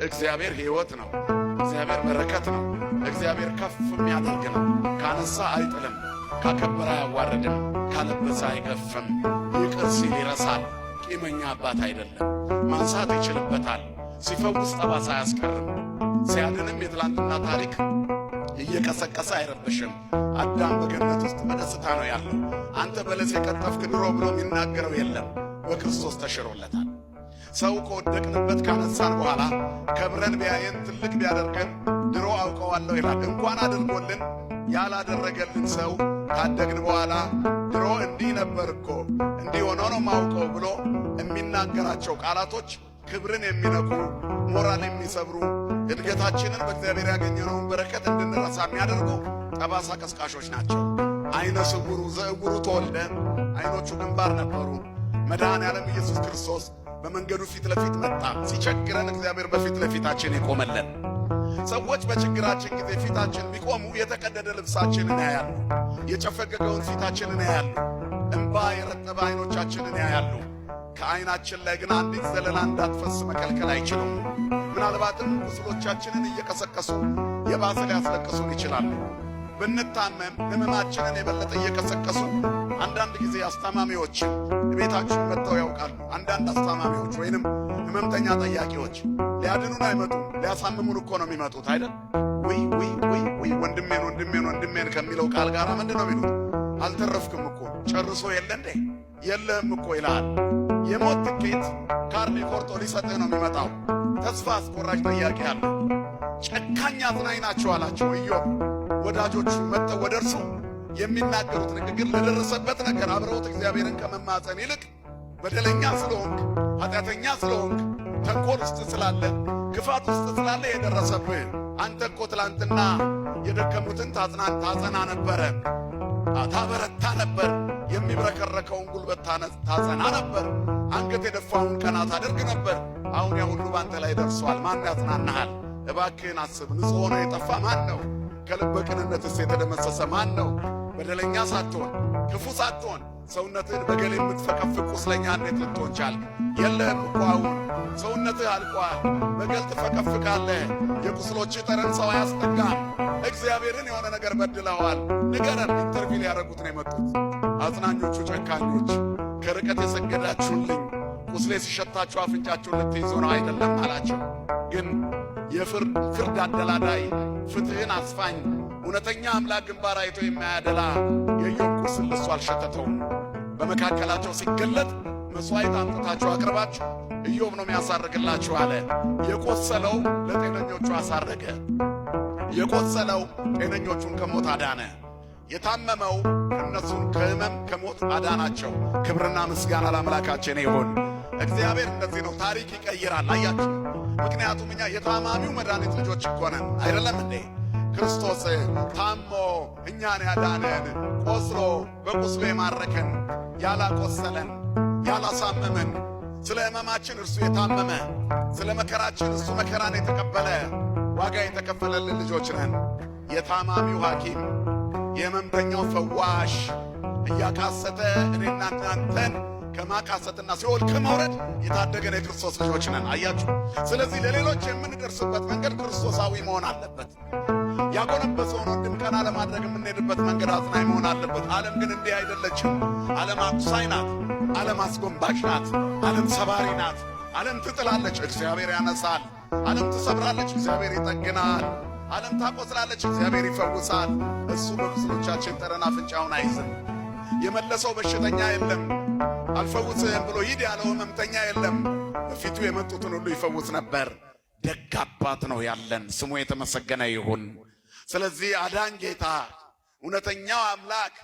እግዚአብሔር ሕይወት ነው። እግዚአብሔር በረከት ነው። እግዚአብሔር ከፍ የሚያደርግ ነው። ካነሳ አይጥልም፣ ካከበረ አያዋርድም፣ ካለበሰ አይገፍም። ይቅር ሲል ይረሳል። ቂመኛ አባት አይደለም። ማንሳት ይችልበታል። ሲፈውስ ጠባሳ አያስቀርም። ሲያድንም የትላንትና ታሪክ እየቀሰቀሰ አይረብሽም። አዳም በገነት ውስጥ በደስታ ነው ያለው። አንተ በለስ የቀጠፍክ ድሮ ብሎ የሚናገረው የለም። በክርስቶስ ተሽሮለታል። ሰው ከወደቅንበት ካነሳን በኋላ ከብረን ቢያየን ትልቅ ቢያደርገን ድሮ አውቀዋለሁ ይላል። እንኳን አድርጎልን ያላደረገልን ሰው ካደግን በኋላ ድሮ እንዲህ ነበር እኮ፣ እንዲህ ሆኖ ነው ማውቀው ብሎ የሚናገራቸው ቃላቶች ክብርን የሚነኩ፣ ሞራል የሚሰብሩ፣ እድገታችንን በእግዚአብሔር ያገኘነውን በረከት እንድንረሳ የሚያደርጉ ጠባሳ ቀስቃሾች ናቸው። አይነ ስውሩ ዘእውሩ ተወልደ፣ አይኖቹ ግንባር ነበሩ። መድኃኔ ዓለም ኢየሱስ ክርስቶስ በመንገዱ ፊት ለፊት መጣ። ሲቸግረን እግዚአብሔር በፊት ለፊታችን የቆመለን። ሰዎች በችግራችን ጊዜ ፊታችን ቢቆሙ የተቀደደ ልብሳችንን ያያሉ። የጨፈገገውን ፊታችንን ያያሉ። እምባ የረጠበ አይኖቻችንን ያያሉ። ከአይናችን ላይ ግን አንዲት ዘለላ እንዳትፈስ መከልከል አይችሉም። ምናልባትም ቁስሎቻችንን እየቀሰቀሱ የባሰ ሊያስለቅሱን ይችላሉ። ብንታመም ህመማችንን የበለጠ እየቀሰቀሱ፣ አንዳንድ ጊዜ አስታማሚዎች ቤታችሁ መጥተው ያውቃሉ። አንዳንድ አስታማሚዎች ወይንም ህመምተኛ ጠያቂዎች ሊያድኑን አይመጡም፣ ሊያሳምሙን እኮ ነው የሚመጡት አይደል? ውይ ውይ ውይ ውይ፣ ወንድሜን ወንድሜን ወንድሜን ከሚለው ቃል ጋር ምንድን ነው የሚሉት? አልተረፍክም እኮ፣ ጨርሶ የለ እንዴ፣ የለህም እኮ ይልሃል። የሞት ትኬት ካርኔ ቆርጦ ሊሰጥህ ነው የሚመጣው። ተስፋ አስቆራጭ ጠያቂ አለ። ጨካኝ አጽናኝ ናቸው አላቸው ኢዮብ። ወዳጆቹ መጥተው ወደ እርሱ የሚናገሩት ንግግር ለደረሰበት ነገር አብረውት እግዚአብሔርን ከመማፀን ይልቅ በደለኛ ስለሆንክ፣ ኃጢአተኛ ስለሆንክ፣ ተንኮል ውስጥ ስላለ፣ ክፋት ውስጥ ስላለ የደረሰብህ፣ አንተ እኮ ትላንትና የደከሙትን ታጸና ነበረ፣ ታበረታ ነበር፣ የሚብረከረከውን ጉልበት ታጸና ነበር፣ አንገት የደፋውን ቀና ታደርግ ነበር። አሁን ያ ሁሉ ባንተ ላይ ደርሷል። ማን ያጽናናሃል? እባክህን አስብ። ንጹሕ ሆኖ የጠፋ ማን ነው? ከልበ ቅንነትስ የተደመሰሰ ማን ነው? በደለኛ ሳትሆን፣ ክፉ ሳትሆን፣ ሰውነትህን በገል የምትፈቀፍቅ ቁስለኛ እንዴት ልትሆን ቻልክ? የለህም እኮ አሁን፣ ሰውነትህ አልቋል። በገል ትፈቀፍቃለህ። የቁስሎች ጠረን ሰው አያስጠጋም። እግዚአብሔርን የሆነ ነገር በድለዋል፣ ንገረን። Interview ሊያደርጉት ነው የመጡት። አጽናኞቹ ጨካኞች፣ ከርቀት የሰገዳችሁልኝ ቁስሌ ሲሸታችሁ አፍንጫችሁን ልትይዙ ነው አይደለም አላቸው። ግን የፍርድ ፍርድ አደላዳይ፣ ፍትሕን አስፋኝ፣ እውነተኛ አምላክ ግንባር አይቶ የማያደላ የኢዮብ ቁስል እሱ አልሸተተውም። በመካከላቸው ሲገለጥ መሥዋዕት አምጥታችሁ አቅርባችሁ ኢዮብ ነው የሚያሳርግላችሁ አለ። የቆሰለው ለጤነኞቹ አሳረገ። የቆሰለው ጤነኞቹን ከሞት አዳነ። የታመመው እነሱን ከሕመም ከሞት አዳናቸው። ክብርና ምስጋና ለአምላካችን ይሁን። እግዚአብሔር እንደዚህ ነው፣ ታሪክ ይቀይራል። አያችሁ፣ ምክንያቱም እኛ የታማሚው መድኃኒት ልጆች እኮ ነን፣ አይደለም እንዴ? ክርስቶስ ታሞ እኛን ያዳነን፣ ቆስሎ በቁስሉ የማረከን፣ ያላቆሰለን፣ ያላሳመመን፣ ስለ ሕመማችን እርሱ የታመመ፣ ስለ መከራችን እሱ መከራን የተቀበለ፣ ዋጋ የተከፈለልን ልጆች ነን። የታማሚው ሐኪም፣ የሕመምተኛው ፈዋሽ እያቃሰተ እኔና እናንተን ከማቃሰትና ሲኦል ከመውረድ የታደገን የክርስቶስ ልጆች ነን። አያችሁ። ስለዚህ ለሌሎች የምንደርስበት መንገድ ክርስቶሳዊ መሆን አለበት። ያጎነበሰውን ወንድም ቀና ለማድረግ የምንሄድበት መንገድ አጽናኝ መሆን አለበት። ዓለም ግን እንዲህ አይደለችም። ዓለም አቁሳይ ናት። ዓለም አስጎንባሽ ናት። ዓለም ሰባሪ ናት። ዓለም ትጥላለች፣ እግዚአብሔር ያነሳል። ዓለም ትሰብራለች፣ እግዚአብሔር ይጠግናል። ዓለም ታቆስላለች፣ እግዚአብሔር ይፈውሳል። እሱ በቁስሎቻችን ጠረን አፍንጫውን አይዝም። የመለሰው በሽተኛ የለም። አልፈውስህም ብሎ ሂድ ያለው ሕመምተኛ የለም። በፊቱ የመጡትን ሁሉ ይፈውስ ነበር። ደግ አባት ነው ያለን፣ ስሙ የተመሰገነ ይሁን። ስለዚህ አዳኝ ጌታ፣ እውነተኛው አምላክ